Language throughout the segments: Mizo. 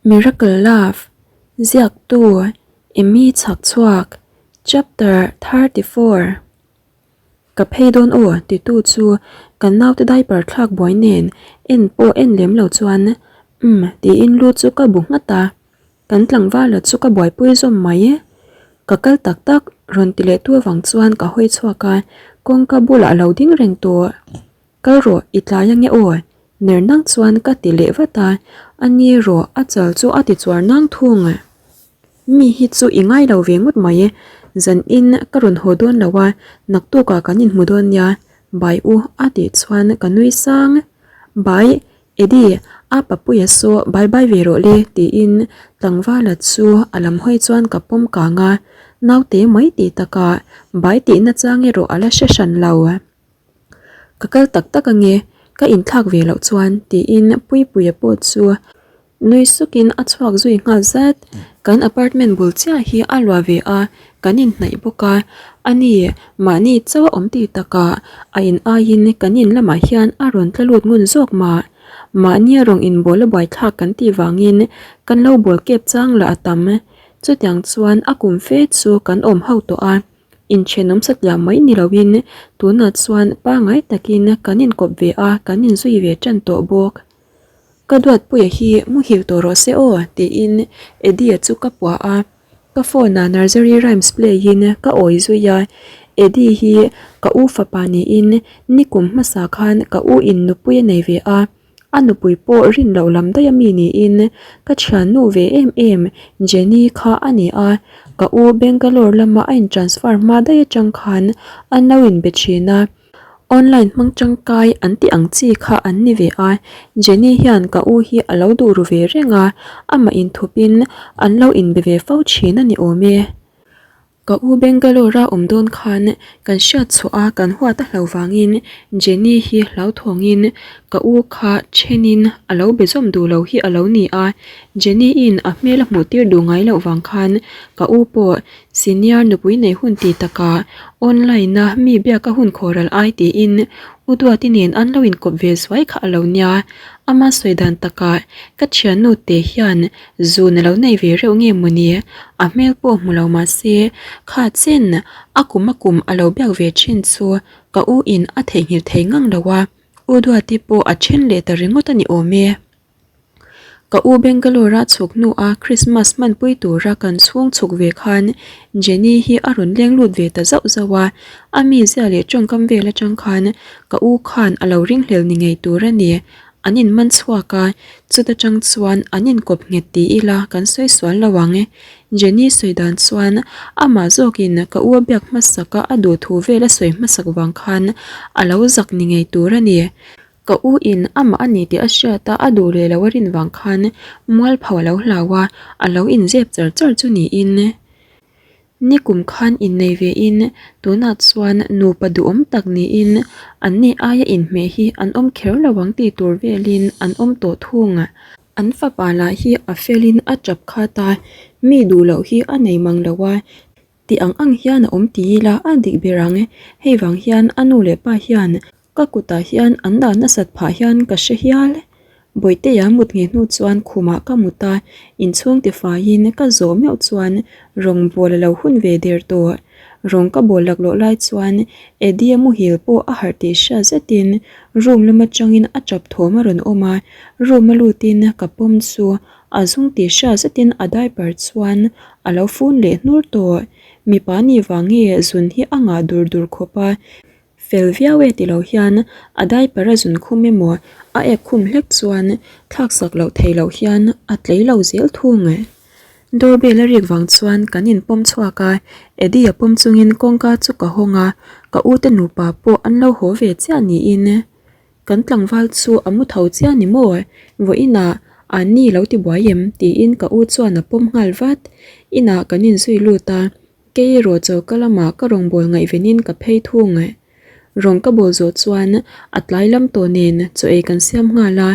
Miracle Love, Ziaktu, Emmy Chhakchhuak, Chapter 34. Ka phei dawn aw titu chu kan naute diaper thlak buai nen en pawh en lem lo chuan umm tiin lu chu ka bu nghat a, kan tlangvala chu ka buaipui zawm mai e. Ka kal tak tak rawn ti leh tu avang chuan ka hawi chhuak a, kawngka bulah a lo ding reng tawh. Kal rawh, i tlai ange aw? Ner nang chuan ka ti leh vat a, a ni rawh a chal chu a ti chuar nang thung. Mi hi chu i ngai lo ve ngawt mai, zan in ka rawn haw dawn lo a, naktukah kan inhmu dawn nia, Bai u a tih chuan ka nui sang. Bai, Eddie, a papuia saw bye bye ve rawh le tiin tlangvala chu a lam hawi chuan ka pawm kang a, naute mai tih takah bai tihna chang erawh a la hre hran lo. Ka kal tak tak ange, ka inthlak ve loh chuan tiin Puipuia pawh chu nui sukin a chhuak zui nghal zat. Kan apartment bul chiah hi a luah ve a, kan inhnaih bawk a, ani mahni chauh a awm tih takah a in aiin kan in lamah hian a rawn tla lut ngun zawk mah. Mahnia rawn inbawl a buaithlak kan tih vangin kan lo bawl kep chang lah a tam. Chutiang chuan a kum fe chu kan awm ho tawh a. Inthenawm satliah mai ni loin tunah chuan pangngai takin kan inkawp ve a, kan inzui ve tan tawh bawk. Ka duatpuia hi muhil tawh rawh se aw tiin Eddie-a chu ka puah a, ka phone-ah nursery rhymes play-in ka awi zui a, Eddie hi ka u fapa niin nikum hmasa khan ka u in nupui a nei ve a. A nupui pawh rin loh lam daih a mi niin ka thiannu ve em em Jenny kha a ni a, ka u Bangalore lama a in transfer hma daih atang khan an lo in be thin a, online hmang tangkai an tih ang chi kha an ni ve a, Jenny hian ka u hi a lo duh ru ve reng a, amah inthup in an lo in be ve fo thin a ni awm e. Ka u Bangalore a awm dawn khan kan hriat chhuah a kan huat a hlo vangin Jenny hi hlauthawngin ka u kha thenin a lo be zawm duh lo hi a lo ni a, Jenny in a hmel a hmuh tir duh ngai loh vang khan ka u pawh senior nupui nei hun ti takah online a mi biak a hun khawral ai tiin U Duati nen an lo inkawp ve zuai kha a lo nia, ama sawi dan takah ka thiannu te hian Zun a lo nei ve reuh nge mawni? A hmel pawh hmu lo mah se, kha chen a kum a kum a lo biak ve thin chu ka u in a theihnghilh thei ngang lo a, U Duati pawh a then leh ta ringawt a ni awm e. Ka u Bangalore a chhuk hnu a Christmas hmanpui tura kan chhung chhuk ve khan Jenny hi a rawn leng lut ve ta zauh zauh a, a mizia leh tawngkam vel atang khan ka u khan a lo ringhlel ni ngei tur a ni. An in man chhuak a, chuta tang chuan an inkawp nghet ti ila kan sawi sual lo ang. Jenny sawi dan chuan amah zawkin ka u a biak hmasak a a duh thu vel a sawi hmasak vang khan a lo zak ni ngei tur a ni. Ka u in amah a ni tih a hriat a a duh leh lo a rin vang khan mualpho a lo hlau a, a lo inzep char char chu niin. Nikum khan innei ve in tunah chuan nupa duhawm tak niin an ni aia inhmeh hi an awm kher lo ang tih tur velin an awm tawh thung. An fapa lah hi a felin a tap khat a, mi duh loh hi a nei mang lo a, ti ang ang hian a awm ti ila a dik ber ang. Hei vang hian a nu leh pa hian Ka kutah hian an dah nasat phah hian ka hre hial. Bawihtea mut ngheh hnu chuan khumah ka mut a, inchhung tifaiin ka zawh meuh chuan rawng bawl a lo hun ve der tawh. Rawng ka bawl laklawh lai chuan Eddie-a muhil pawh a harh tih hriat zetin room lam atangin a tap thawm a rawn awm a, room a lutin ka pawm chu a zung tih hriat zetin a diaper chuan a lo fun leh hnur tawh. Mipa nih vang nge zun hi a ngah dur dur khawp a. Fel viau e ti lo hian a diaper a zun khum emaw a ek khum hlek chuan thlak sak loh theih loh hian a tlei lo zel thung. Doorbell a rik vang chuan kan in pawm chhuak a, Eddie a pawm chungin kawngka chu ka hawng a, ka u te nupa pawh an lo haw ve chiah niin kan tlangval chu a mu tho chiah ni maw? Vawiinah Annie lo ti buai em? tiin ka u chuan a pawm nghal vat. Inah kan inzui lut a, Kei erawh choka lamah ka rawngbâwl ngaihvenin ka phei thung. Rawng ka bawl zawh chuan a tlai lam tawh nen chaw ei kan siam nghal a.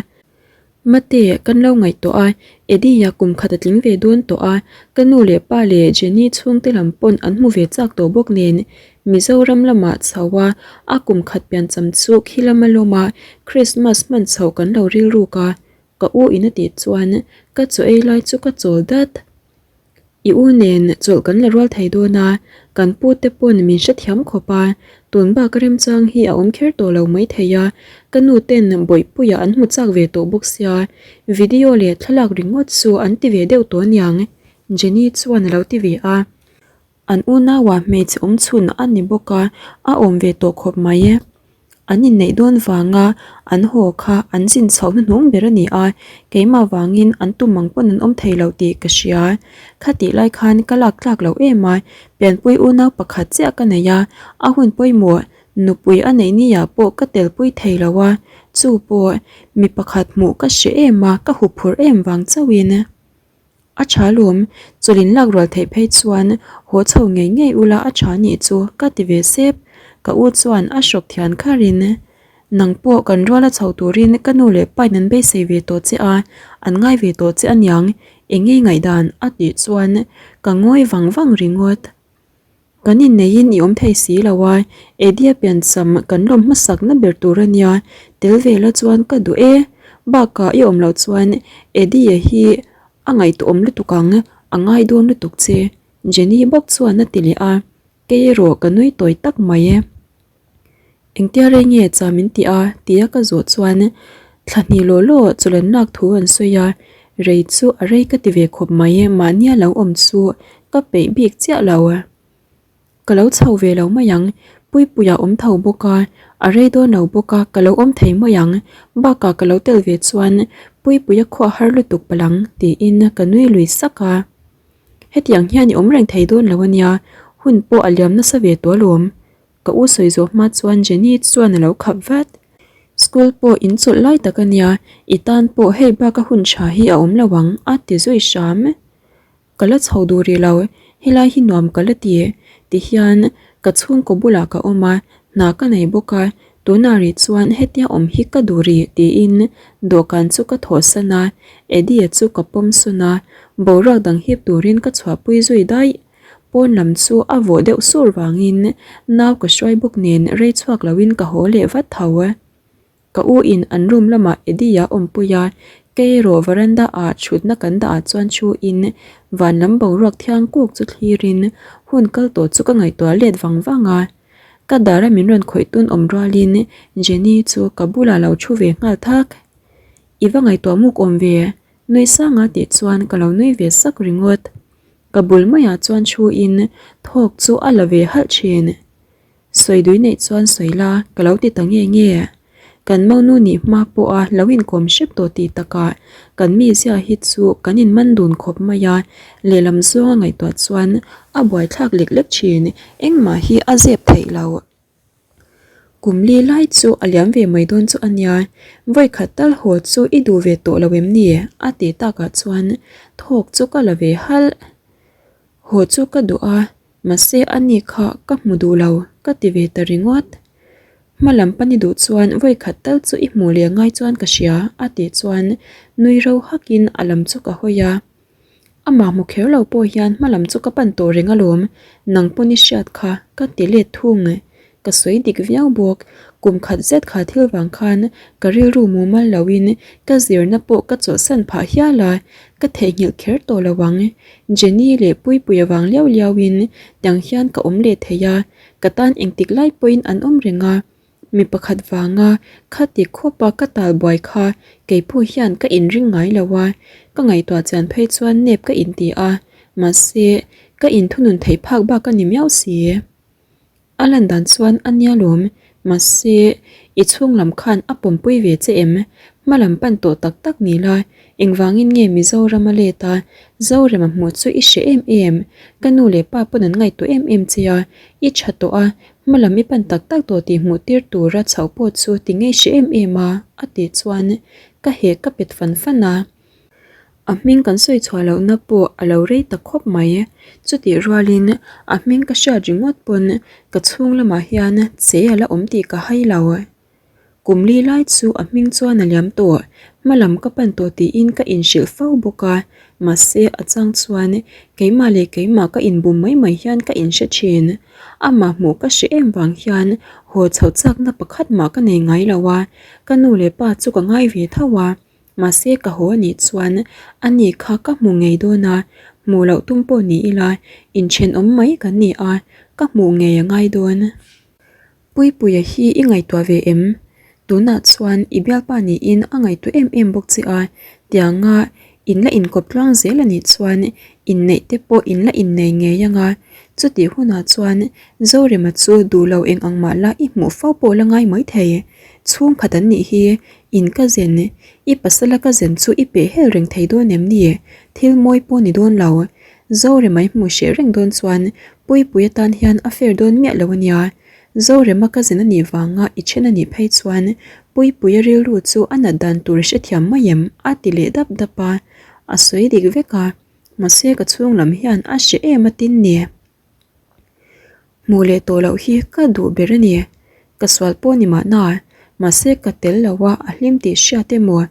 Mate, kan lo ngaihtuah a, Eddie-a kum khat a tling ve dawn tawh a, ka nu leh pa leh Jenny chhungte lam pawn an hmu ve chak tawh bawk nen Mizoram lamah chho a, a kum khat piancham chu khi lama lawma Christmas hman chhoh kan lo rilruk a. Ka u in a tih chuan ka chaw ei lai chu ka chawl dat. I u nen chawlh kan la rual thei dawn a, kan pu te pawn min hrethiam khawp a, tun bak remchang hi a awm kher tawh lo mai thei a, ka nu ten Bawihpuia an hmu chak ve tawh bawk sia, video leh thlalak ringawt chu an ti ve deuh tawh aniang, Jenny chuan a lo ti ve a. An unauah hmeichhe awm chhun a ni bawk a, a awm ve tawh khawp mai e. An inneih dawn vanga an haw kha an zin chhoh hnuhnung ber a ni a, keimah vangin an tum ang pawn an awm thei lo tih ka hria. Khatih lai khan ka lak tlak loh em a, pianpui unau pakhat chiah ka nei a, a hun pawimawh nupui a neih ni ah pawh ka telpui thei lo a, chu pawh mi pakhat hmuh ka hre em a, ka huphurh em vang chauhin. A tha lawm, chawlin lak rual theih phei chuan haw chho ngei ngei ula a tha nih chu ka ti ve sep. Ka u chuan a hrawk thian kharin, Nang pawh kan ruala chho turin ka nu leh pain an beisei ve tawh che a, an ngai ve tawh che aniang, eng nge ngaihdan a tih chuan ka ngawi vang vang ringawt. Kan inneihin i awm thei si lo a, Eddie-a piancham kan lawm hmasakna ber tur a nia, tel ve la chuan ka duh e. Bakah i awm loh chuan Eddie-a hi a ngaihtuahawm lutuk ang, a ngai dawn lutuk che, Jenny bawk chuan a ti leh a, kei erawh ka nui tawi tak mai e. Engtia rei nge cha min ti a? tia ka zawh chuan thla hnih law law chawlh an lak thu an sawi a, rei chu a rei ka ti ve khawp mai mahnia lo awm chu ka peih bik chiah lo. Ka lo chho ve lo mai ang, Puipuia awm tho bawk a, a rei dawn lo bawk a ka lo awm thei mai ang, bakah ka lo tel ve chuan Puipuia khuah har lutuk palh ang tiin ka nui lui sak a. Hetiang hian i awm reng thei dawn lo ania, hun pawh a liam nasa ve tawh alawm. Ka u sawi zawh hma chuan Jenny chuan a lo khap vat. School pawh in chawlh lai tak a nia, i tan pawh hei bak a hun tha hi a awm lo ang a ti zui hram. Ka la chho duh rih lo, helai hi nuam ka la ti. Tihian ka chhungkaw bulah ka awm a, hna ka nei bawk a, tunah rih chuan hetia awm hi ka duh rih tiin dawhkan chu ka thawhsan a, Eddie-a chu ka pawm sawn a, boruak dang hip turin ka chhuahpui zui daih. Pawn lam chu a vawh deuh sur vangin nau ka hruai bawk nen rei chhuak loin ka haw leh vat tho. Ka u in an room lamah Eddie-a awmpui a, kei erawh veranda ah thutna kan dah ah chuan thu in van lam boruak thiang kuk chu thlirin hun kal tawh chu ka ngaihtuah let vang vang a. Ka dara min rawn khawih tun awm rualin Jenny chu ka bulah lo thu ve nghal thak. I va ngaihtuah muk awm ve, nui sanga tih chuan ka lo nui ve sak ringawt. Ka bul maiah chuan thu in thawk chu a la ve halh thin. Sawi dui neih chuan sawi la ka lo ti ta nge nge. Kan monu nih hma pawha lo inkawm hrep tawh tih takah kan mizia hi chu kan inman dun khawp mai a, lehlam zawnga ngaihtuah chuan a buaithlak lek lek thin, engmah hi a zep theih loh. Kum li lai chu a liam ve mai dawn chu a nia, vawi khat tal haw chu i duh ve tawh lo em ni? a ti takah chuan thawk chu ka la ve halh. Haw chu ka duh a, mahse a ni kha ka hmu duh lo ka ti ve ta ringawt. Hma lam pan i duh chuan vawi khat tal chu i hmuh leh ngai chuan ka hria a tih chuan nui ro hakin a lam chu ka hawi a. Amah hmu kher lo pawh hian hma lam chu ka pan tawh reng alawm, nang pawn i hriat kha ka ti let thung. Ka sawi dik viau bawk, kum khat zet kha thil vang khan ka rilru mumal loin ka zirna pawh ka chawlhsan phah hial a, ka theihnghilh kher tawh lo ang. Jenny leh Puipuia vang liau liauin tiang hian ka awm leh thei a, ka tan engtik lai pawhin an awm reng a. Mi pakhat vanga khati khawpa ka tal buai kha kei pawh hian ka inring ngai lo a, ka ngaihtuah chian phei chuan nep ka inti a, mahse ka inthunun theih phak bak a ni miau si. A lan dan chuan a nia lawm, mahse i chhung lam khan a pawmpui ve che em? Hma lam pan tawh tak tak ni la, engvangin nge Mizoram a let a, Zorema hmuh chu i hre em em, ka nu leh pa pawn an ngaihtuah em em che a, i tha tawh a, Hma lam i pan tak tak tawh tih hmuh tir tura chhoh pawh chu ti ngei hre em em a, a tih chuan ka heh ka pet fan fan a. A hming kan sawi chhuah lohna pawh a lo rei ta khawp mai. Chutih rualin a hming ka hriat ringawt pawn ka chhung lamah hian che a la awm tih ka hai lo. Kum li lai chu a hming chuan a liam tawh, hma lam ka pan tawh tiin ka inhrilh fo bawk a, mahse a chang chuan keimah leh keimah ka inbum mai mai hian ka inhre thin. Amah hmuh ka hre em vang hian haw chhoh chakna pakhat mah ka nei ngai lo a, ka nu leh pa chu ka ngai ve tho a. Mahse ka haw anih chuan ani kha ka hmu ngei dawn a, hmuh loh tum pawh ni ila inthenawm mai kan ni a, ka hmuh ngei a ngai dawn. Puipuia hi i ngaihtuah ve em? Tunah chuan i bialpa niin a ngaihtuah em em bawk che a, tianga in la inkawp tluang zel a nih chuan inneih te pawh in la innei ngei ang a, chutih hunah chuan Zorema chu duh lo eng ang mah la i hmuh fo pawh la ngai mai thei. Chhungkhat an nih hi in ka zen, i pasala ka zen chu i peh hel reng thei dawn em ni? Thil mawi pawh ni dawn lo. Zorema i hmuh hreh reng dawn chuan Puipui atan hian a fair dawn miah lo a nia. Zorema ka zin a nih vanga i then a nih phei chuan Puipuia rilru chu a nat dan tur hrethiam mai em? a ti leh dap dap a, a sawi dik vek a, mahse ka chhung lam hian a hre em a tin ni. Hmuh leh tawh loh hi ka duh ber a ni. Ka sual pawh ni mahna, mahse ka tel lo a, a hlim tih hriat emaw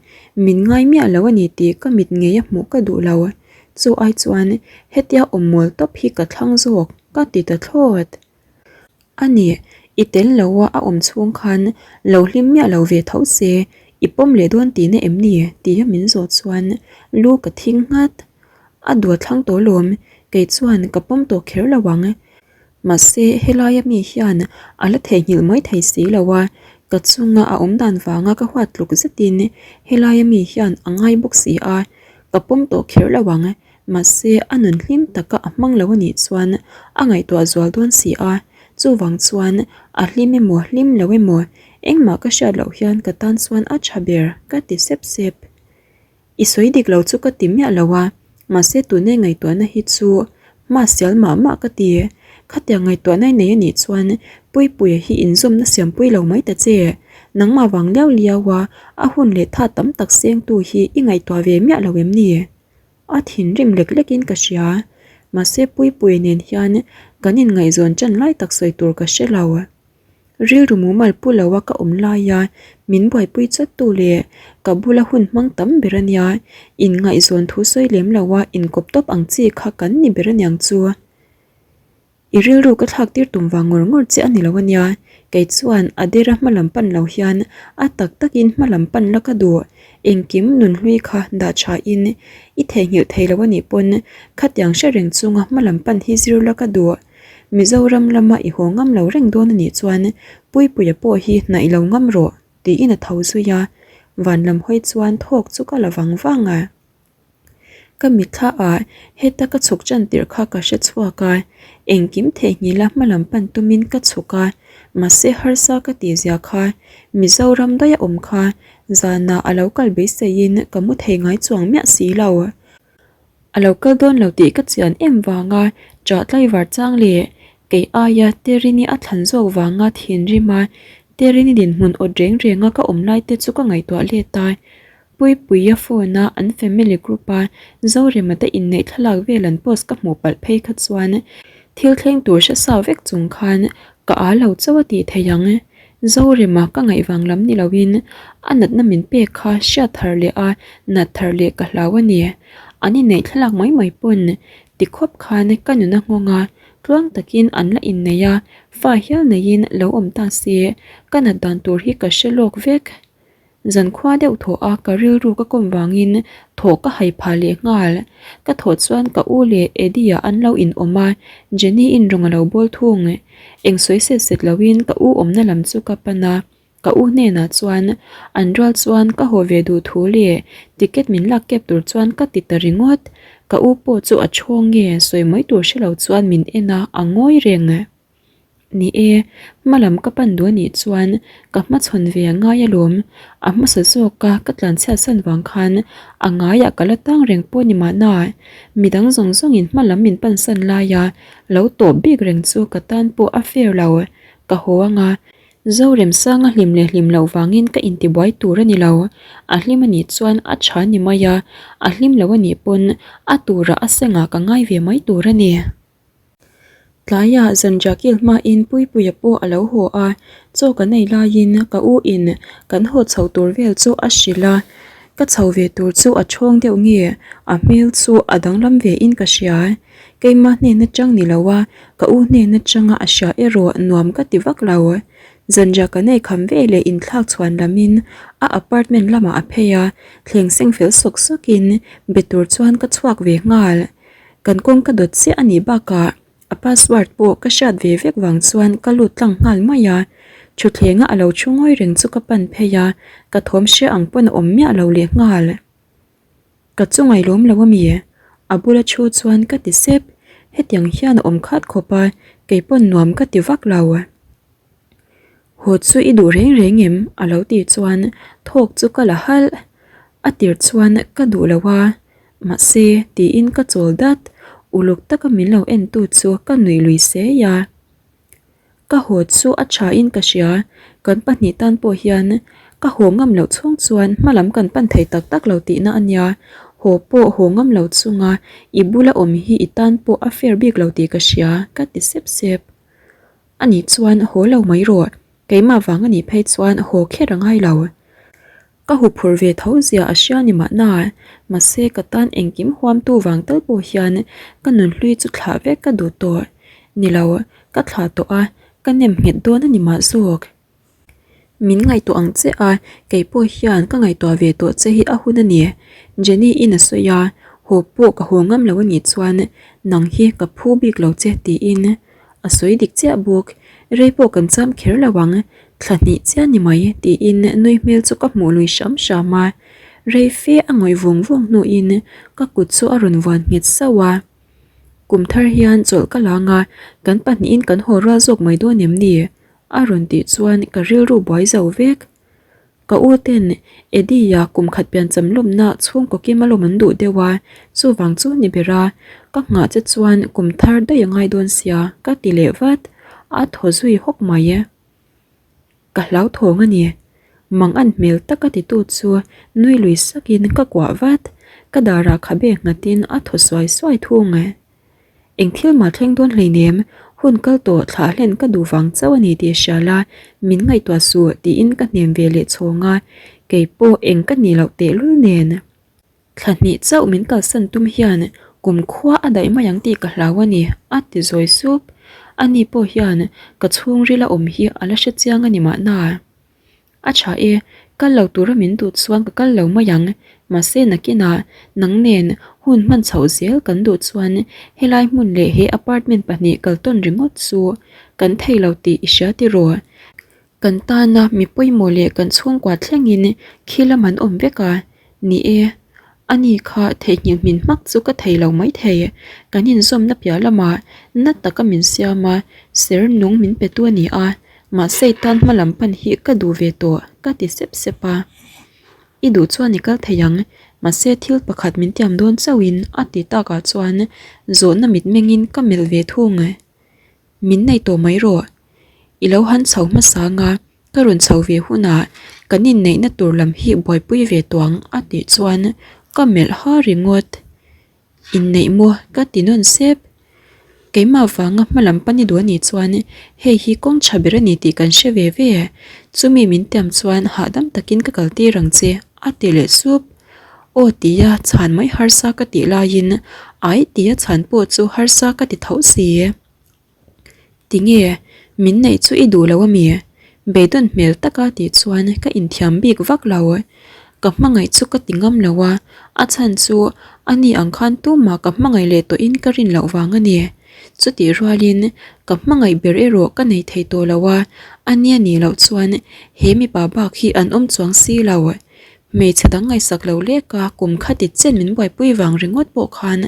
min ngai miah lo a ni tih ka mit ngei a hmuh ka duh lo. Chu ai chuan hetia awm mawl tawp hi ka thlang zawk ka ti ta thlawt. A ni, i tel lo a a awm chhung khan lo hlim miah lo ve tho se, i pawm leh dawn tihna em ni? tia min zawh chuan lu ka thing nghat. A dua thlang tawh lawm, kei chuan ka pawm tawh kher lo ang. Mahse, helaia mi hian a la theihnghilh mai thei si lo a, ka chunga a awm dan vanga ka huat tluk zetin helaia mi hian a ngai bawk si a, ka pawm tawh kher lo ang. Mahse, a nun hlim taka a hmang lo a nih chuan a ngaihtuah zual dawn si a, chuvang chuan a hlim emaw hlim lo emaw engmah ka hriat loh hian ka tan chuan a tha ber ka ti sep sep. I sawi dik lo chu ka ti miah lo a, mahse tunei ngaihtuahna hi chu hma sial mah mah ka ti. Khatiang ngaihtuahna i nei a nih chuan Puipuia hi inzawmna siampui lo mai ta che. Nangmah vang liau liau a, a hun leh tha tam tak sengtu hi i ngaihtuah ve miah lo em ni? A thinrim lek lekin ka hria. Mahse Puipuia nen hian kan inngaihzawn ṭan lai tak sawi tur ka hre lo. Rilru mumal pu lo a ka awm lai a, min buaipui chawt tu leh ka bula hun hmang tam ber a nia, inngaihzawn thu sawi lem lo a inkawp tawp ang chi kha kan ni ber aniang chu. I rilru ka thlak tir tum vang ngawr ngawr che a ni lo a nia, kei chuan a dera hma lam pan lo hian a tak takin hma lam pan la ka duh, engkim nunhlui kha dah tha in i theihnghilh thei lo a nih pawn khatiang hre reng chunga hma lam pan hi zir la ka duh. Mizoram lama i haw ngam lo reng dawn a nih chuan Puipuia pawh hi hnaih lo ngam rawh tiin a tho zui a, van lam hawi chuan thawk chu ka la vang vang a. Ka mitthla ah heta ka chhuk tan tirh kha ka hre chhuak a, engkim theihnghilh a hmalam pan tumin ka chhuk a, mahse harsa ka tih zia kha Mizoram daih a awm kha zanah a lo kal beiseiin ka mu thei ngai chuang miah si lo. A lo kal dawn lo tih ka chian em vanga ṭah tlaivar chang leh kei aia Terini a thlan zawk vanga thinrima Terini dinhmun awt reng renga ka awm lai te chu ka ngaihtuah let a. Puipuia phone a an family group a Zorema te inneih thlalak vel an post ka hmuh palh phei kha chuan thil thleng tur hre sa vek chung khan ka â lo chauh a tih theih ang. Zorema ka ngaih vang lam ni loin a natna min pek kha hriat thar leh a nat thar leh ka hlau a ni. An inneih thlalak mai mai pawn ti khawp khan ka nuna nghawng a, tluang takin an la inneih a, fa hial neiin lo awm ta se ka nat dan tur hi ka hre lawk vek. Zankhua deuh thawh a ka rilru ka kawm vangin thawh ka hai phah leh nghal. Ka thawh chuan ka u leh Eddie-a an lo inawm a, Jenny-in rawng a lo bawl thung. Eng sawi set set loin ka u awmna lam chu ka pan a, ka u hnenah chuan an rual chuan ka haw ve duh thu leh ticket min lak kep tur chuan ka ti ta ringawt. Ka u pawh chu a ṭhawng nge sawi mai tur hre lo chuan min en a, a ngawi reng. Ni e, hma lam ka pan duh anih chuan ka hmachhawn ve a ngai alawm. A hmasa zawka ka tlanchhiat san vang khan a ngaiah ka la tang reng pawh ni mahna. Midang zawng zawngin hma lam min pan san laia lo tawp bik reng chu ka tan pawh a fair lo. Ka haw anga Zoremsanga hlim leh hlim loh vangin ka intibuai tur a ni lo. A hlim anih chuan a tha ni mai a, a hlim lo anih pawn a turah a sengah ka ngai ve mai tur a ni. Tlaiah zanriah kil hmain Puipuia pawh a lo haw a, chaw kan ei laiin ka u in kan haw chho tur vel chu a hrilh a, ka chho ve tur chu a ṭhawng deuh nge a hmel chu a danglam ve in ka hria. Keimah hnen atang ni lo a, ka u hnen atanga a hria erawh nuam ka ti vak lo. Zanriah kan ei kham ve leh inthlak chhuan lamin a apartment lamah a phei a, thleng seng fel sawk sawkin be tur chuan ka chhuak ve nghal. Kan kawngka dawt chiah a nih bakah a password pawh ka hriat ve vek vang chuan ka lut tlang nghal mai a. Thuthlenga a lo thu ngawi reng chu ka pan phei a, ka thawm hria ang pawn a awm miah lo leh nghal. Ka chu ngailawm lo ami? A bula thu chuan ka ti sep. Hetiang hian a awm khat khawp a, kei pawn nuam ka ti vak lo. Haw chu i duh reng reng em? A lo tih chuan thawk chu ka la halh. A tir chuan ka duh lo a, mahse tiin ka chawl dat. Uluk taka min lo en tu chu ka nuih lui sei a. Ka haw chu a tha in ka hria, kan pahnih tan pawh hian ka haw ngam loh chhung chuan hma lam kan pan thei tak tak lo tihna a nia, haw pawh haw ngam lo chunga i bula awm hi i tan pawh a fair bik lo tih ka hria ka ti sep sep. A nih chuan haw lo mai rawh, keimah vang a nih phei chuan haw kher a ngai lo. Ka huphurh ve tho zia a hria ni mahna, mahse ka tan engkim huamtu vang tal pawh hian ka nunhlui chu thlah vek ka duh tawh. Ni lo, ka thlah tawh a, ka nem nghet dawn a ni mah zawk. Min ngaihtuah ang che a, kei pawh hian ka ngaihtuah ve tawh che hi a hun a ni. Jenny-in a sawi a, haw pawh ka haw ngam lo a nih chuan nang hi ka phu bik lo che tiin A sawi dik chiah bawk, rei pawh kan cham kher lo ang, thla hnih chiah ni mai tiin nui hmel chu ka hmuh lui hram hram a. Rei fe a ngawih vung vung hnuin ka kut chu a rawn vuan nghet sauh a. Kum thar hian chawlh ka lang a, kan pahnihin kan haw rual zawk mai dawn em ni? A rawn tih chuan ka rilru buai zo vek. Ka u ten Eddie-a kum khat piancham lawmna chhungkaw kim a lawm an duh deuh a, chuvang chu ni ber a, ka nghah che chuan kum thar daih a ngai dawn sia ka ti leh vat, a thaw zui hawk mai e. Ka hlauthawng a ni. Mang an hmel tak a titu chu nui lui sakin ka kuah vat, ka darah khabe nghatin a thaw suai suai thung e. Eng thil mah thleng dawn hleinem, hun kal tawh thlah hlen ka duh vang chauh a ni tih hria la, min ngaihtuah suh tiin ka hnem ve leh chhawng a, kei pawh eng ka nih loh tehlul nen. Thla hnih chauh min kalsan tum hian kum khua a daih mai ang tih ka hlau a ni, a ti zawi sup. Ani pawh hian ka chhungril a awm hi a la hre chiang a ni mahna. A tha e, kal lo tura min duh chuan ka kal lo mai ang, mahse nakinah nang nen hun hman chhoh zel kan duh chuan helai hmun leh he apartment pahnih kal tawn ringawt chu kan thei lo tih i hria tiraw? Kan tana mi pawimawh leh kan chhungkua thlengin khi lam an awm vek a, ni e, Ani kha theihnghilh hmin hmak chu ka thei lo maithei. Kan inzawmna piah lamah na taka min siam a, ser nung min pe tu a ni a, mahse i tan hma lam pan hi ka duh ve tawh ka ti sep sep a. I duh chuan i kal thei ang, mahse thil pakhat min tiam dawn chauhin a ti takah chuan zawhna mitmengin ka melh ve thung. Min nei tawh mai rawh. I lo han chho hmasa anga ka rawn chho ve hunah kan inneihna tur lam hi buaipui ve tawh ang a tih chuan ka melh ha ringawt. Inneih maw ka ti nawn sep. Keimah vanga hma lam pan i duh anih chuan hei hi kawng tha ber a ni tih kan hre ve ve. Chumi min tiam chuan hahdam takin ka kal tir ang che a ti leh sup. Aw tia chhan mai harsa ka tih laiin ai tia chhan pawh chu harsa ka ti tho si. Tinge min neih chu i duh lo ami? Beidawn hmel taka tih chuan ka inthiam bik vak lo. Ka hmangaih chu ka ti ngam lo a, a chhan chu ani ang khan tumah ka hmangaih leh tawhin ka rin loh vang a ni. Chutih rualin ka hmangaih ber erawh ka nei thei tawh lo a, ani a nih loh chuan he mipa bak hi an awm chuang si lo. Hmeichhe dang ngaihsak lo lek a, kum khati chen min buaipui vang ringawt pawh khan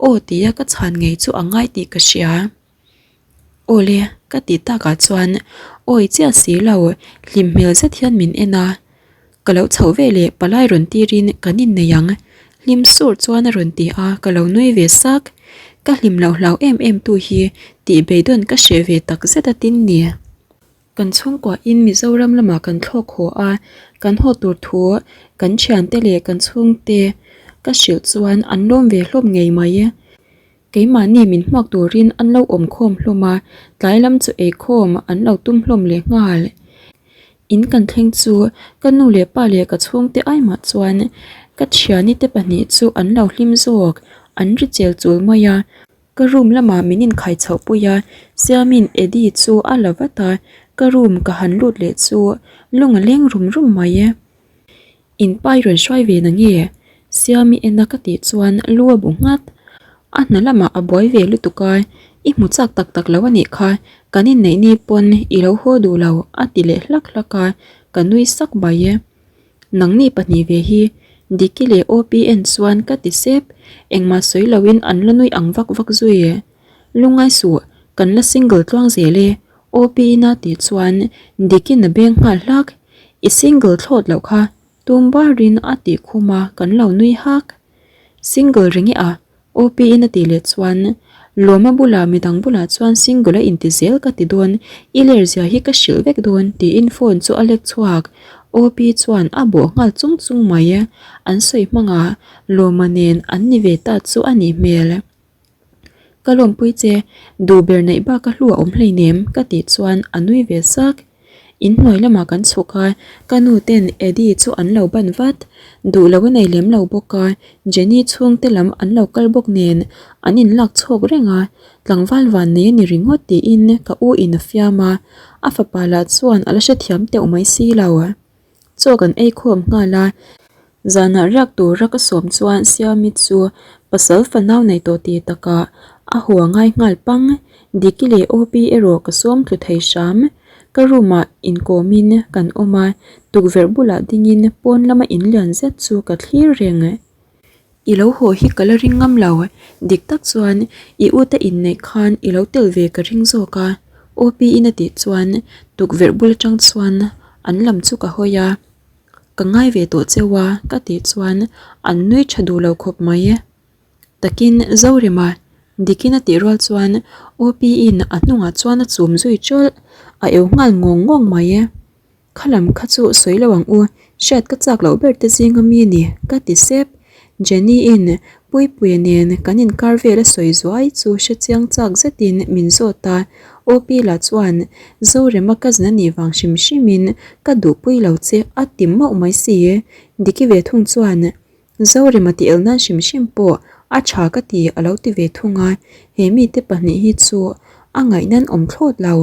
aw tia ka chhan ngei chu a ngai tih ka hria. Aw le, ka tih takah chuan awi chiah si lo, hlim hmel zet hian min en a. Ka lo chhoh ve leh palai rawn tirin kan innei ang, hlim sur chuan a rawn ti a, ka lo nui ve sak. Ka hlim loh hlau em em tu hi tih beidawn ka hreh ve tak zet a tin ni. Kan chhungkuahin Mizoram lamah kan thlawk haw a, kan haw tur thu kan thiante leh kan chhungte ka hrilh chuan an lawm ve hlawm ngei mai. Keimahni min hmuak turin an lo awm khawm hlawm a, tlai lam chu eikhawm an lo tum hlawm leh nghal. In kan thleng chu ka nu leh pa leh ka chhungte aimah chuan ka thiani te pahnih chu an lo hlim zawk, an ri chel chul mai a. Ka room lamah min inkhai chhoh pui a, Siamin Eddie chu a la vat a, Ka room ka han lut leh chu lung a leng rum rum mai e. In pa i rawn hruai ve na nge? Siami en a ka tih chuan lu a bu nghat. A hna lamah a buai ve lutuk a, i hmu chak tak tak lo a nih kha, kan inneih ni pawn i lo haw duh lo a ti leh hlak hlak a, ka nui sak mai e. Nangni pahnih ve hi Diki leh Opi en chuan ka ti sep, engmah sawi loin an la nui ang vak vak zui e. Lungngai suh, kan la single tluang zel e, Opi ina tih chuan Diki'n a beng nghal hlak, I single thlawt loh kha, tum barin a tih khum a kan lo nui hak. Single ring e a, OP-in a tih leh chuan Lawma bulah midang bulah chuan single a inti zel ka ti dawn, i ler zia hi ka hrilh vek dawn tiin phone chu a lek chhuak. OP chuan a bawh nghal chung chung mai. An sawi hmangah Lawma nen an ni ve ta chu a nih hmel. Ka lawmpui che, duh ber neih bak a hlu a awm hleinem ka tih chuan a nui ve sak. In hnuai lamah kan chhuk a, ka nu ten Eddie chu an lo ban vat. Duh lo a nei lem lo bawk a, Jenny chhungte lam an lo kal bawk nen an inlak chhawk reng a, tlangval van nei a ni ringawt tiin ka u in a fiam a, a fapa lah chuan a la hrethiam teuh mai si lo. Chaw kan ei khawm nghal a, zanah riak tura ka sawm chuan Siami chu pasal fanau nei tawh tih takah a haw a ngai nghal pang. Diki leh Opi erawh ka sawm tlu thei hram. Ka room ah inkawmin kan awm a, tukverh bulah dingin pawn lama inlian zet chu ka thlir reng. I lo haw hi ka la ring ngam lo, dik tak chuan i u te inneih khan i lo tel ve ka ring zawk a, OP-in a tih chuan tukverh bul atang chuan an lam chu ka hawi a, ka ngai ve tawh cheu a ka tih chuan an nui tha duh lo khawp mai. Takin Zorema dikin a tih rual chuan OP-in a hnungah chuan a chum zui tawlh, a eu nghal ngawng ngawng mai. Kha lam kha chu sawi lo ang u, hriat ka chak loh ber te zing a mi ni, ka ti sep. Jenny-in Puipuia nen kan inkar vel a sawi zuai chu hre chiang chak zetin min zawt a, OP lah chuan Zorema cousin a nih vang hrim hrimin ka duhpui lo che a ti mauh mai si. Diki ve thung chuan Zorema tih el nan hrim hrim pawh a tha ka ti a lo ti ve thung a, he mite pahnih hi chu a ngaihnan awm thlawt lo.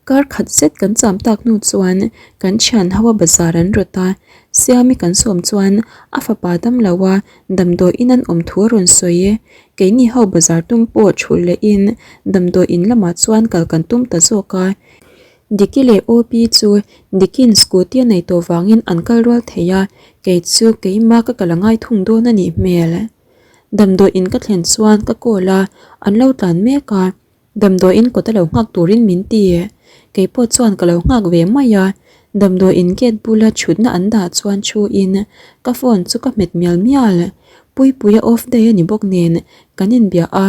Kar khat zet kan cham tak hnu chuan kan thian ho a bazar an rawt a, Siami kan sawm chuan a fapa dam lo a damdawiin an awm thu a rawn sawi e. Keini ho bazar tum pawh thulh lehin damdawiin lamah chuan kal kan tum ta zawk a. Diki leh Opi chu Diki'n scooty a nei tawh vangin an kal rual thei a, kei chu keimah ka kal a ngai thung dawn a nih hmel. Damdawiin ka thlen chuan ka call a, an lo tlan mek a. Damdawiin kawt a lo nghak turin min ti. Kei pawh chuan ka lo nghak ve mai a, damdawiin gate bula thutna an dah chuan thu in ka phone chu ka hmet mial mial. Puipuia off day a ni bawk nen kan inbia a.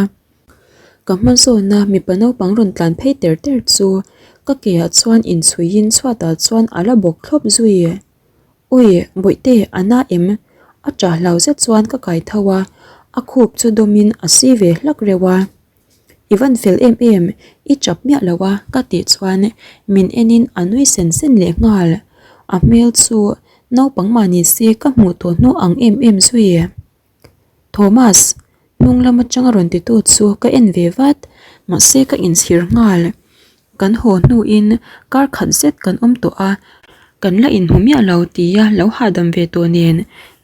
Ka hma zawna mipa naupang rawn tlan phei ter ter chu ka ke ah chuan inchhuiin chhuatah chuan a la bawk thlawp zui. Ui, Bawihte, a na em? A ṭah hlau zet chuan ka kai tho a, a khup chu dawmin a si ve hlak reuh a. I van fel em em, i chap miah lo a ka tih chuan min enin a nui sen sen leh nghal. A hmel chu naupang mah ni se ka hmuh tawh hnu ang em em zui. Thomas, hnung lam atanga rawn titu chu ka en ve vat, mahse ka inchhir nghal. Kan haw hnuin kar khat zet kan awm tawh a, kan la inhmu miah lo tia lo hahdam ve tawh nen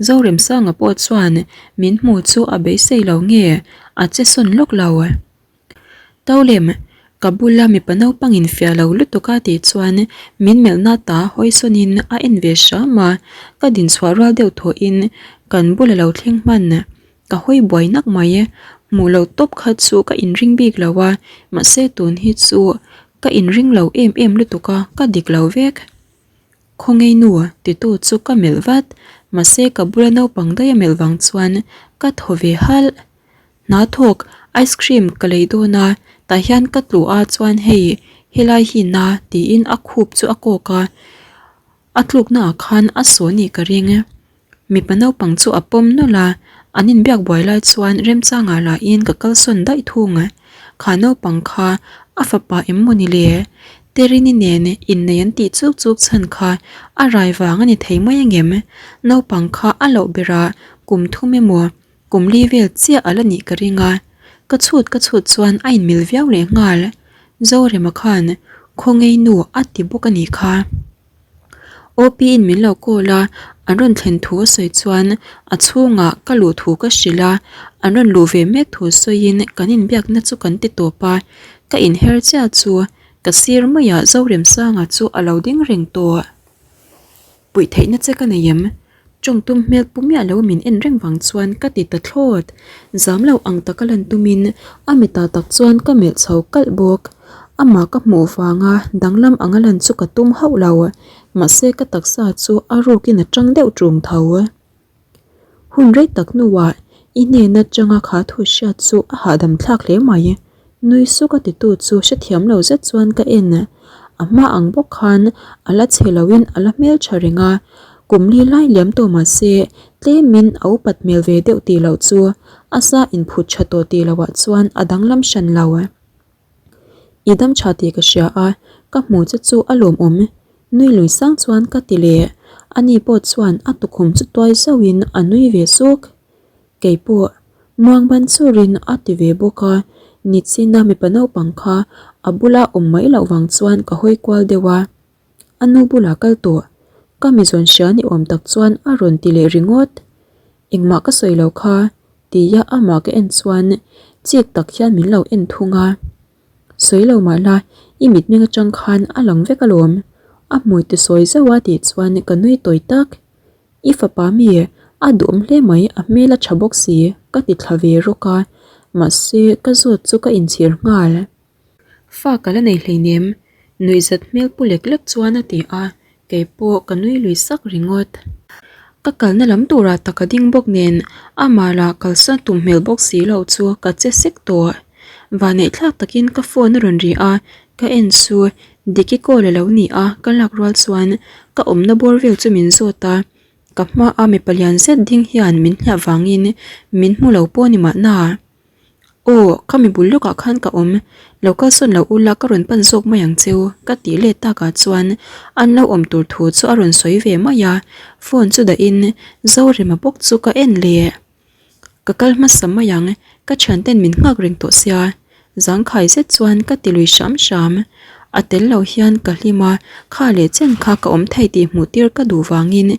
Zoremsanga pawh chuan min hmu chu a beisei lo nge a che sawn lawk lo. Tolem, ka bula mipa naupangin fiah lo lutuk a tih chuan min melhna ta hawi sawnin a en ve hram a, ka dinchhuah rual deuh thawhin kan bula lo thleng hman. Ka hawi buai nak mai e, hmuh loh tawp kha chu ka inring bik lo a, mahse tun hi chu ka inring lo em em lutuk a, ka dik lo vek. Khawngei nu titu chu ka melh vat, mahse ka bula naupang daih a melh vang chuan ka thaw ve halh. Hna thawk ice cream ka lei dawn a, tah hian ka tlu a chuan hei helai hi na tiin a khup chu a kawk a, a tlukna ah khan a saw nih ka ring. Mipa naupang chu a pawm nawlh a, an inbiak buai lai chuan remchangah lahin ka kalsawn daih thung. Kha naupang kha a fapa em maw ni le? Terini nen innei an tih chuk chuk chhan kha a rai vang a ni thei mai angem? Naupang kha a loh berah kum thum emaw kum li vel chiah a la nih ka ring a, ka chhut ka chhut chuan a inmil viau leh nghal. Zorema khan. Khawngei nu a ti bawk a nih kha. OP in min lo call a, an rawn thlen thu a sawi chuan a chhungah ka luh thu ka hrilh a, an rawn luh ve mek thu sawiin kan inbiakna chu kan ti tawp a, ka inher chiah chu ka sir maiah Zoremsanga chu a lo ding reng tawh. Puih theihna che ka nei em? Tawng tum hmel pu miah lo min en reng vang chuan ka ti ta thlawt. Zam lo ang taka lan tumin a mitah tak chuan ka melh chho kalh bawk. Amah ka hmuh vanga danglam anga lan chu ka tum hauh lo. Mahse ka taksa chu a rukin a tang deuh ṭung tho. Hun rei tak hnuah i hnen atanga kha thu hriat chu a hahdam thlak hle mai. Nui suk a titu chu hrethiam lo zet chuan ka en. A hma ang bawk khan a la chhe loin a la hmeltha reng a, kum li lai liam tawh mah se tlemin a upat hmel ve deuh tih loh chu a sa inphut tha tawh tih loah chuan a danglam hran lo. I dam tha tih ka hria a, ka hmuh che chu a lawmawm. Nui lui sang chuan ka ti leh. Ani pawh chuan a tukhum chu tuai zauhin a nui ve suk. Kei pawh muang ban churin a ti ve bawk a, nichina mipa naupang kha a bula awm mai loh vang chuan ka hawi kual deuh a. A nu bulah kal tawh, ka mi zawn hria ni awm tak chuan a rawn ti leh ringawt. Engmah ka sawi lo kha tia amah ka en chuan chik tak hian min lo en thung a. Sawi lo mah la, i mitmeng atang khan a lang vek alawm, a hmui ti sawi zauh a tih chuan ka nui tawi tak. I fapa mi a duhawm hle mai, a hmel a tha bawk si, ka ti thla ve rawk a, mahse ka zawt chu ka inchhir nghal. Fa ka la nei hleinem, nuihzat hmel pu lek lek chuan a ti a, kei pawh ka nui lui sak ringawt. Ka kalna lam turah tak a ding bawk nen amah lah kalsan tum hmel bawk si loh chu ka che sek tawh. Vanneih thlak takin ka phone a rawn ri a, ka en chu Diki call a lo ni a, ka lak rual chuan ka awmna bawr vel chu min zawt a, ka hmaa mipa lian zet ding hian min hliah vangin min hmu lo pawh a ni mahna. Aw, ka mi bul lawkah khan ka awm, lo kalsawn lo ula ka rawn pan zawk mai ang cheu ka tih let takah chuan an lo awm tur thu chu a rawn sawi ve mai a, phone chu dahin Zorema bawk chu ka en leh. Ka kal hmasa mai ang, ka thianten min nghak reng tawh sia, zangkhai zet chuan ka ti lui hram hram. A tel lo hian ka hlim a, kha leh chen kha ka awm thei tih hmuh tir ka duh vangin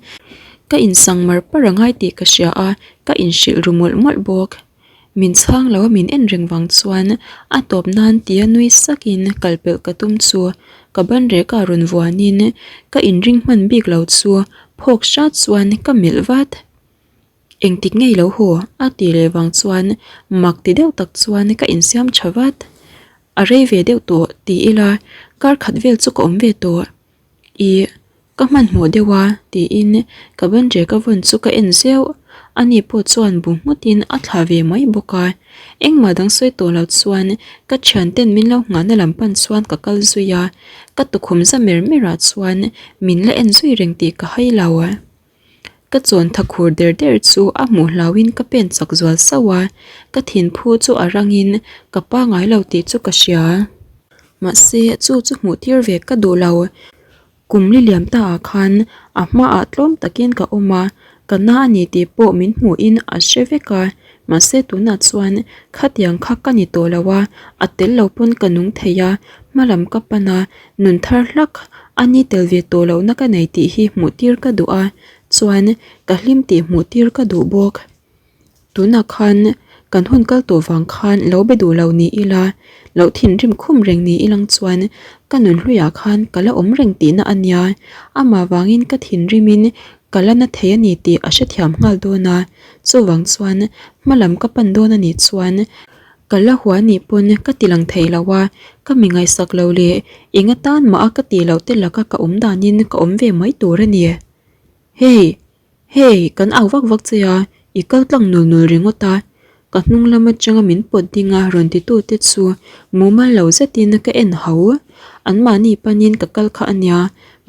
ka insang mar par a ngai tih ka hria a, ka inhrilh ru mawlh mawlh bawk. Min chhang lo a min en reng vang chuan a tawp nan tia nui sakin kal pelh ka tum chu ka ban rek ah rawn vuanin ka inring hman bik lo chu phawk hrat chuan ka melh vat. Engtik ngei lo haw a ti leh vang chuan mak ti deuh tak chuan ka insiam tha vat. A rei ve deuh tawh ti ila kar khat vel chu ka awm ve tawh. Ih, ka hmanhmawh deuh a, tiin ka ban rek a vawn chu ka en zeuh. Ani pawh chuan bu nghutin a thlah ve mai bawk a. Engmah dang sawi tawh lo chuan ka thianten min lo nghahna lam pan chuan ka kal zui a. Ka tukhum za mer mer ah chuan min la en zui reng tih ka hai lo. Ka chawn tha khur der der chu a hmuh hlauhin ka pen chak zual sauh a, ka thinphu chu a rangin ka pangai lo tih chu ka hria. Mahse, chu chu hmuh tir ve ka duh lo. Kum li liam ta ah khan a hmaah tlawm takin ka awm a, ka na a ni tih pawh min hmuhin a hre vek a, mahse tunah chuan khatiang kha ka ni tawh lo a, a tel lo pawn ka nung thei a, hmalam ka pan a, Nun thar hlak a ni tel ve tawh lohna ka nei tih hi hmuh tir ka duh a, chuan ka hlim tih hmuh tir ka duh bawk. Tunah khan kan hun kal tawh vang khan lo be duh lo ni ila, lo thinrim khum reng ni ilang chuan ka nun hluiah khan ka la awm reng tihna a nia, amah vangin ka thinrimin ka la na thei a ni tih a hrethiam nghal dawn a, chuvang chuan hmalam ka pan dawn a nih chuan Ka la hua nih pawn ka ti lang thei lo a, ka mi ngaihsak lo leh eng atan mah a ka tih loh te laka ka awm danin ka awm ve mai tur a ni. Hey! Hey! Kan au vak vak che a, i kal tlang nul nul ringawt a, ka hnung lam atanga min pawt ding a rawn ti tu te chu mumal lo zetin ka en hau. Anmahni panin ka kal kha a nia,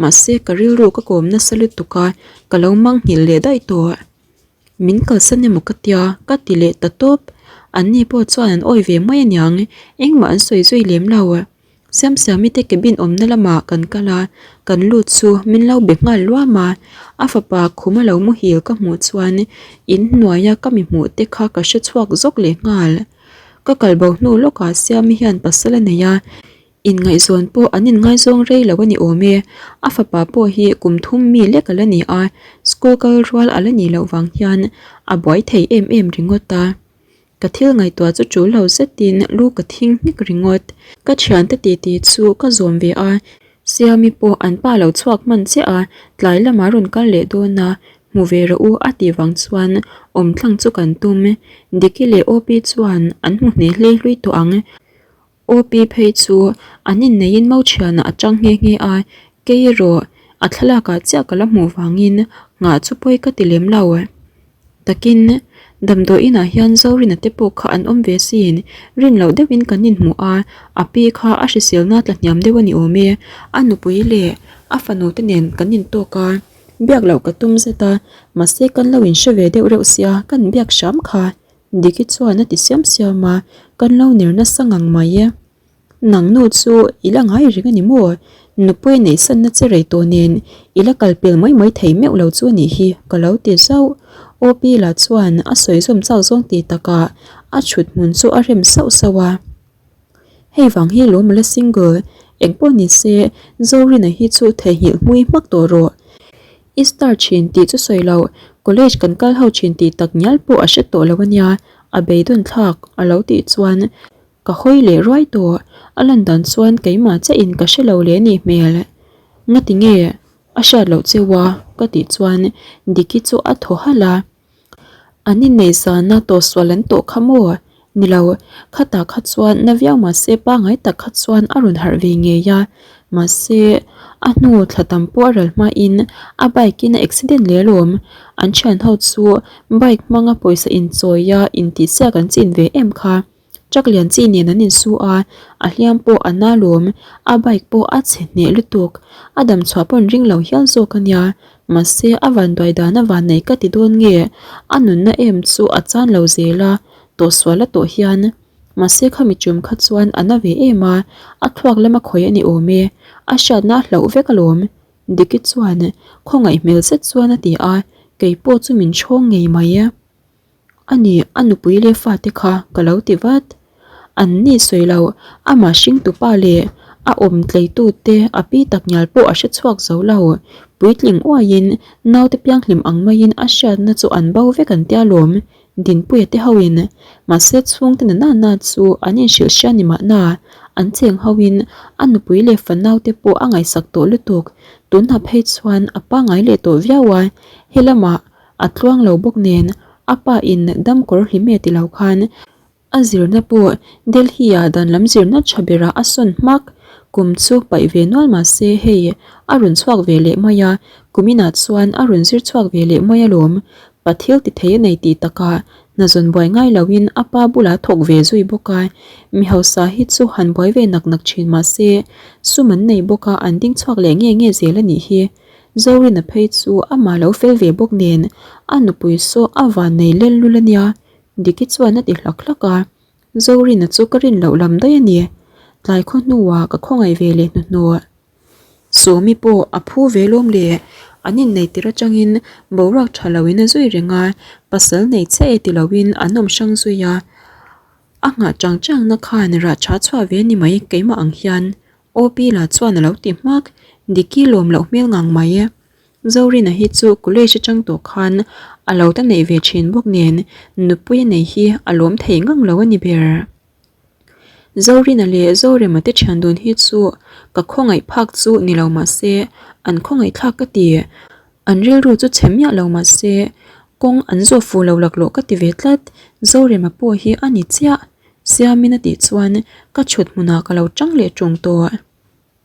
mahse ka rilru ka kawm nasa lutuk a, ka lo mangnghilh leh daih tawh. Min kalsan emaw ka tia, ka ti leh ta tawp. Anni pawh chuan an awi ve mai aniang, engmah an sawi zui lem lo. Siamsiami te cabin awmna lamah kan kal a, kan lut chu min lo be nghal luam a. A fapa khuma lo muhil ka hmuh chuan in hnuaia ka mi hmuh te kha ka hre chhuak zawk leh nghal. Ka kal bo hnu lawkah Siami hian pasal a nei a. Inngaihzawn pawh an inngaizawng rei lo a ni awm e. A fapa pawh hi kum thum mi lek a la ni a, school kal rual a la nih loh vang hian a buai thei em em ringawt a. Ka thil ngaihtuah chu tul lo zetin lu ka thing hnik ringawt. Ka thiante titi chu ka zawm ve a, Siami pawh an pa lo chhuak hman chiah a, tlai lamah rawn kal leh dawn a, hmu ve rawh u a tih vang chuan awm tlang chu kan tum. Diki leh Opi chuan an hmu hneh hlei hlui tawh ang. Opi phei chu an inneiin mo thianah a tang nghe nghe a, kei erawh a thlalakah chiah ka la hmuh vangin nghah chu pawi ka ti lem lo. Takin, damdawi inah hian Zorina te pawh kha an awm ve sin, rin loh deuhin kan inhmuh a, a pi kha a hriselna tla hniam deuh a ni awm e, a nupui leh a fanu te nen kan intawk a, biak loh ka tum zet a, mahse kan lo inhre ve deuh reuh sia kan biak hram kha. Diki chuan a ti siam siam a, kan lo ner nasa ngang mai e. Nang nu chu i la ngai reng a ni maw? Nupui neihsanna che rei tawh nen i la kal pel mai mai thei meuh lo chu a nih hi ka lo ti zauh. OP lah chuan a sawi zawm chak zawng ti takah a chhut hmun chu a rem sauh sauh a. Hei vang hi lawm a la single, engpawh ni se Zorina hi chu theihnghilh hmui hmak tawh rawh. I star thin tih chu sawi loh, college kan kal ho thin tih tak ngial pawh a hre tawh lo a nia, a beidawn thlak a lo tih chuan ka hawi leh ruai tawh, a lan dan chuan keimah chiah in ka hre lo leh a nih hmel. Ngati nge a hriat loh cheu a? ka tih chuan Diki chu a thaw halh a. An inneih zana tawhsual an tawh kha maw? Ni lo, khatah kha chuan na viau mahse pangngai tak kha chuan a rawn harh ve ngei a. Mahse, a hnu thla tam pawh a ral hmain a bike in a accident leh alawm. An thian ho chu bike hmanga pawisa inchawi a intihsiak an chin ve em kha. Truck lian chi nen an insu a, a hliam pawh a na lawm, a bike pawh a chhe hneh lutuk, a dam chhuah pawn ring lo hial zawk a nia, mahse a vanduai dan a vannei ka ti dawn nge, a nunna em chu a chan lo zel a, tawhsual a tawh hian, mahse khami tum kha chuan a na ve em a, a thluak lama khawi a ni awm e, a hriatna a hlauh vek alawm, Diki chuan khawngaih hmel zet chuan a ti a, keipawh chu min chhawng ngei mai. A ni, a nupui leh fate kha ka lo ti vat. An ni sawi lo, amah hringtupa leh a awm tleitute a pi tak ngial pawh a hre chhuak zo lo. Puitling uaiin naute pianghlim ang maiin a hriatna chu an bo vek an tia lawm, Dinpuia te hoin. Mahse chhungte na na chu an inhrilh hria ni mahna, an cheng hoin a nupui leh fanaute pawh a ngaihsak tawh lutuk. Tunah phei chuan a pangngai leh tawh viau a, helamah A tluang lo bawk nen a pa in dam kawr hlim e ti lo khan a zirna pawh Delhi ah dan lam zirna tha berah a sawn hmak. Kum chu paih ve nual mah se hei a rawn chhuak ve leh mai a, kum inah chuan a rawn zir chhuak ve leh mai alawm. Pa thil ti thei a nei tih takah hna zawn buai ngai loin a pa bulah thawk ve zui bawk a, mi hausa hi chu han buai ve nak nak thin mah se sum an nei bawk a an ding chhuak leh nge nge zel a nih hi. Zorina phei chu amah lo fel ve bawk nen a nupui saw a van nei lel lul a nia, Diki chuan a ti hlak hlak a, Zorina chu ka rin loh lam daih a ni, tlai khaw hnuah ka khawngaih ve leh hnuhnawh. Sawmi pawh a phu ve lawm le, an innei tir atangin boruak tha loin a zui reng a, pasal nei chiah e ti loin an awm hrang zui a, a nghah chang changna khan rah tha chhuah ve a ni mai keimah ang hian. OP lah chuan a lo ti hmak, Diki lawm loh hmel ngang mai e. Zorina hi chu college atang tawh khan a lo ta neih ve thin bawk nen nupui a nei hi a lawm thei ngang lo a ni ber. Zorina leh Zorema te thian dun hi chu ka khawngaih phak chu ni lo mah se an khawngaih thlak ka ti. An rilru chu chhe miah lo mah se kawng an zawh fuh lo laklawh ka ti ve tlat, Zorema pawh hi a ni chiah. Siamin a tih chuan ka chhut hmunah ka lo tang leh ṭung tawh.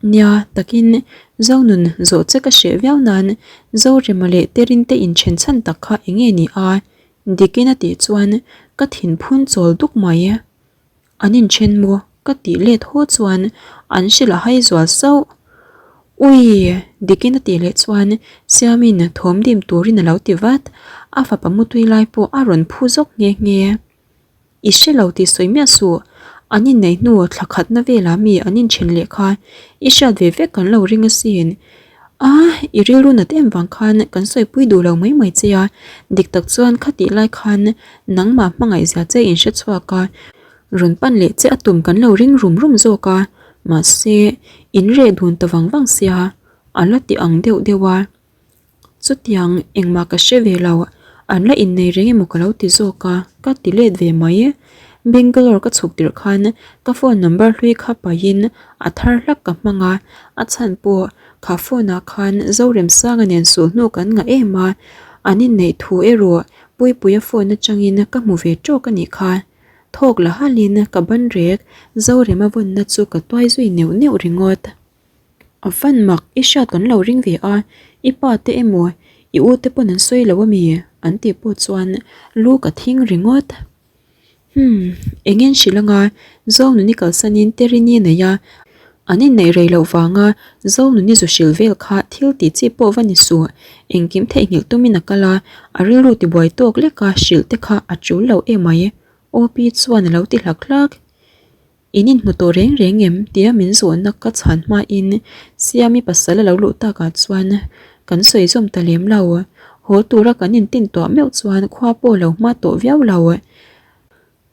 Nia, takin Zonun zawh che ka hreh viau nan Zorema leh Terinte inṭhen chhan tak kha eng nge ni a? Dikin a tih chuan ka thinphun chawl duk mai. An inṭhen maw? Ka tih let haw chuan an hrilh a hai zual sauh. Ui! Dikin a tih leh chuan Siamin thawm dim turin a lo ti vat. A fapa mutui lai pawh a rawn phu zawk nghe nghe. I hre lo tih sawi miah suh, an inneih hnu thla khatna velah mi an inṭhen leh kha i hriat ve vek kan lo ring asin. A, i rilru nat em vang khan kan sawipui duh lo mai mai che a, dik tak chuan khatih lai khan nangmah hmangaihzia che in hre chhuak a, rawn pan leh che a tum kan lo ring rum rum zawk a. Mahse, in reh dun ta vang vang sia, a la ti ang deuh deuh a. Chutiang engmah ka hre ve lo, an la innei reng emaw ka lo ti zawk a, ka ti let ve mai. Bangalore ka chhuk tirh khan ka phone number hlui kha pahin a thar hlak ka hmang a, a chhan pawh kha phone ah khan Zoremsanga nen sulhnu kan ngah em a, an inneih thu erawh Puipuia phone atangin ka hmu ve tawk a nih kha. Thawk la halin ka ban rek Zorema vawnna chu ka tuai zui neuh neuh ringawt. A van mak, i hriat kan lo ring ve a, i pa te emaw i u te pawn an sawi lo ami? An tih pawh chuan lu ka thing ringawt. Humm, eng en hrilh anga Zonuni kalsanin Terini a nei a, an inneih rei loh vanga Zonuni zu hrilh vel kha thil tih chi pawh va ni suh, engkim theihnghilh tumin a kal a, a rilru tibuai tawk leka hrilh te kha a tul lo emai, Opi chuan a lo ti hlak hlak. In inhmu tawh reng reng em? tia min zawhna ka chhan hmain Siami pasal a lo luh takah chuan kan sawi zawm ta lem lo. Haw tura kan intin tuah meuh chuan khua pawh lo hma tawh viau lo.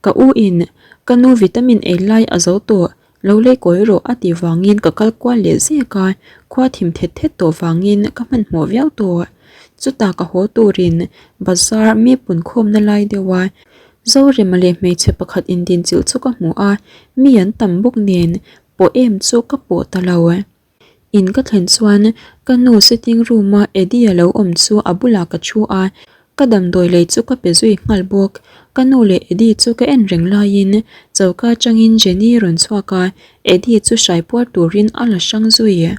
Ka u in ka nu vitamin ei lai a zo tawh, lo lei kawi rawh a tih vangin ka kal kual leh zek a, khua thim thet thet tawh vangin ka hmanhmawh viau tawh. Chutah ka haw turin bazar mi punkhawmna lai deuh a Zorema leh hmeichhe pakhat indinchilh chu ka hmu a, mi an tam bawk nen pawh em chu ka pawh ta lo. In ka thlen chuan ka nu sitting room a Eddie a lo awm chu a bulah ka thu a, ka damdawi lei chu ka pe zui nghal bawk. Ka nu leh Eddie chu ka en reng laiin choka atangin Jenny rawn chhuak a, Eddie chu hrai puar turin a la hrang zui.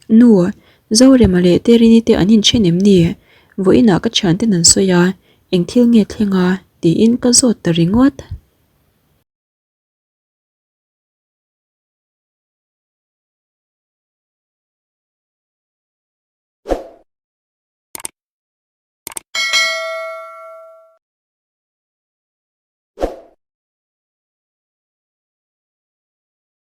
Nu, Zorema leh Terini te an inthen em ni? Vawiinah ka thianten an sawi a, eng thil nge thleng a? tiin ka zawt ta ringawt.